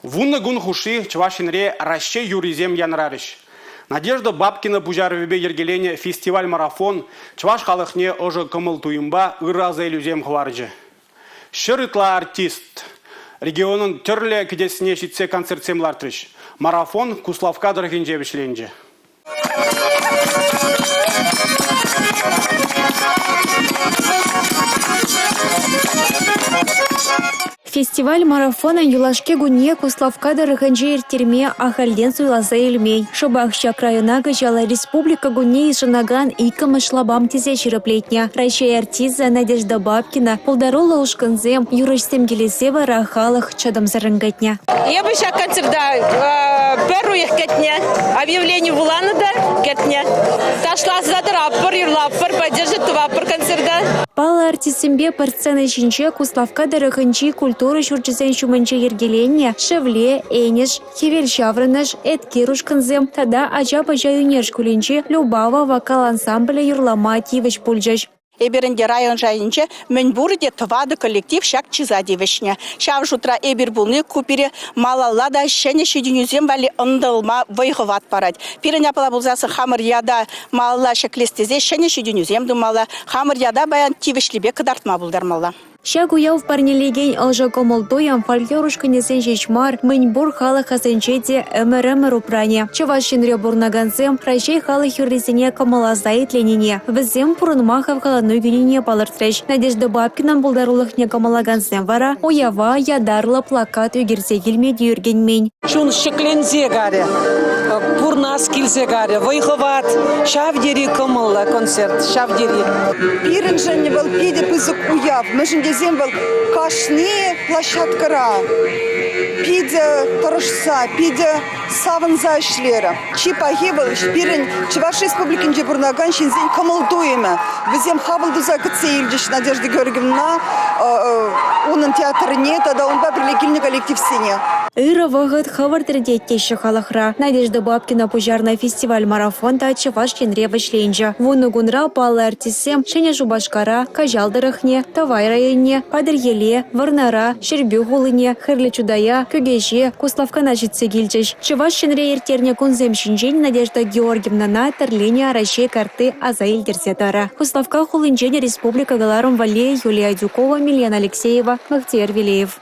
Вуннӑ кун хушши Чӑваш Енре Раҫҫей юррисем янӑрарӗҫ. Надежда Бабкина пуҫарӑвӗпе йӗркеленӗ фестиваль-марафон чӑваш халӑхне ӑшӑ кӑмӑл-туйӑмпа ырӑ асаилӳсем хӑварчӗ. Ҫӗр ытла артист регионӑн тӗрлӗ кӗтесне ҫитсе концертсем лартрӗҫ. Марафон Куславкка тӑрӑхӗнче вӗҫленчӗ. Фестиваль-марафонӑн юлашки кунне Куславкка тӑрӑхӗнче ирттерме ахальтен суйласа илмен. Шӑпах ҫак района кӑҫал Республика кунне йышӑнакан иккӗмӗш лапам тесе ҫирӗплетнӗ. Раҫҫей артисчӗ Надежда Бабкина, пултаруллӑ ушкӑнсем, юрӑҫсем килессе вара халӑх чӑтӑмсӑррӑн кӗтнӗ. Эпӗ ҫак концерта пӗр уйӑх кӗтнӗ. Объявлени вуланӑ та кӗтнӗ. Ташласа тӑратпӑр, юрлатпӑр, поддерживать тӑватпӑр концерта. Паллӑ артистсемпе пӗр сцена ҫинче Куславкка тӑрӑхӗнчи культура ҫурчӗсен ҫумӗнче йӗркеленнӗ «Шевле», «Энӗш», «Хӗвел ҫаврӑнӑш», «Эткер» ушкӑнсем тата ача-пӑча ӳнер шкулӗнчи «Любава» вокал ансамблӗ юрлама тивӗҫ пулчӗҫ. Эпир ӗнтӗ район шайӗнче мӗн пурӗ те тӑватӑ коллектив ҫак чыса тивӗҫнӗ. Ҫав шутра эпир пулни ку пире малалла та ҫӗнӗ ҫитӗнӳсем валли ӑнтӑлма вӑй-хӑват парать. Пирӗн апла пулсассӑн хамӑр ята малалла ҫӗклес тесе ҫӗнӗ ҫитӗнӳсем тумалла, хамӑр ята паян тивӗҫлипе кӑтартма пултармалла. Ҫак уяв парнелекен ӑшӑ кӑмӑл-туйӑм фольклор ушкӑнӗсен ҫеҫ мар, мӗн пур халӑх асӗнче те ӗмӗр-ӗмӗр упранӗ. Чӑваш Енре пурӑнакансем Раҫҫей халӑх юррисене кӑмӑлласа итленине, вӗсем пурӑнма хавхалану кӳнине палӑртрӗҫ. Надежда Бабкинан пултарулӑхне кӑмӑллакансем вара уява ятарлӑ плакат ӳкерсе килме те ӳркенмен. Чун ҫӗкленсе карӗ, пурнас килсе карӗ, вӑй-хӑват ҫав тери кӑмӑллӑ концерт, ҫав тери. Пирӗншӗн вӑл питӗ пысӑк уяв, мӗншӗн тесен вӑл кашни площадкӑра питӗ тӑрӑшса, питӗ савӑнса ӗҫлерӗ. Чи пахи вӑл пирӗн Чӑваш Республикинче пурӑнакан ҫынсен кӑмӑл-туйӑмӗ. Вӗсем хапӑл туса кӗтсе илчӗҫ Надежда Георгиевнӑна, унӑн театрне тата унпа пӗрле килнӗ коллективсене. Ырӑ вӑхӑт хӑвӑрт иртет теҫҫӗ халӑхра. Надежда Бабкина пуҫарнӑ фестиваль-марафон та Чӑваш Енре вӗҫленчӗ. Вунӑ кунра паллӑ артистсем Ҫӗнӗ Шупашкара, Каҫал тӑрӑхне, Тӑвай районне, Патӑрьеле, Вӑрнара, Ҫӗрпӳ хулине, Хӗрлӗ Чутая, Кӳкеҫе, Куславккана ҫитсе килчӗҫ. Чӑваш Енре ирттернӗ кунсем ҫинчен Надежда Георгиевнӑна тӗрленӗ Раҫҫей картти аса илтерсе тӑрӗ. Куславкка хулинчен республика кӑларӑм валли Юлия Адюкова, Милена Алексеева, Махтияр Велеев.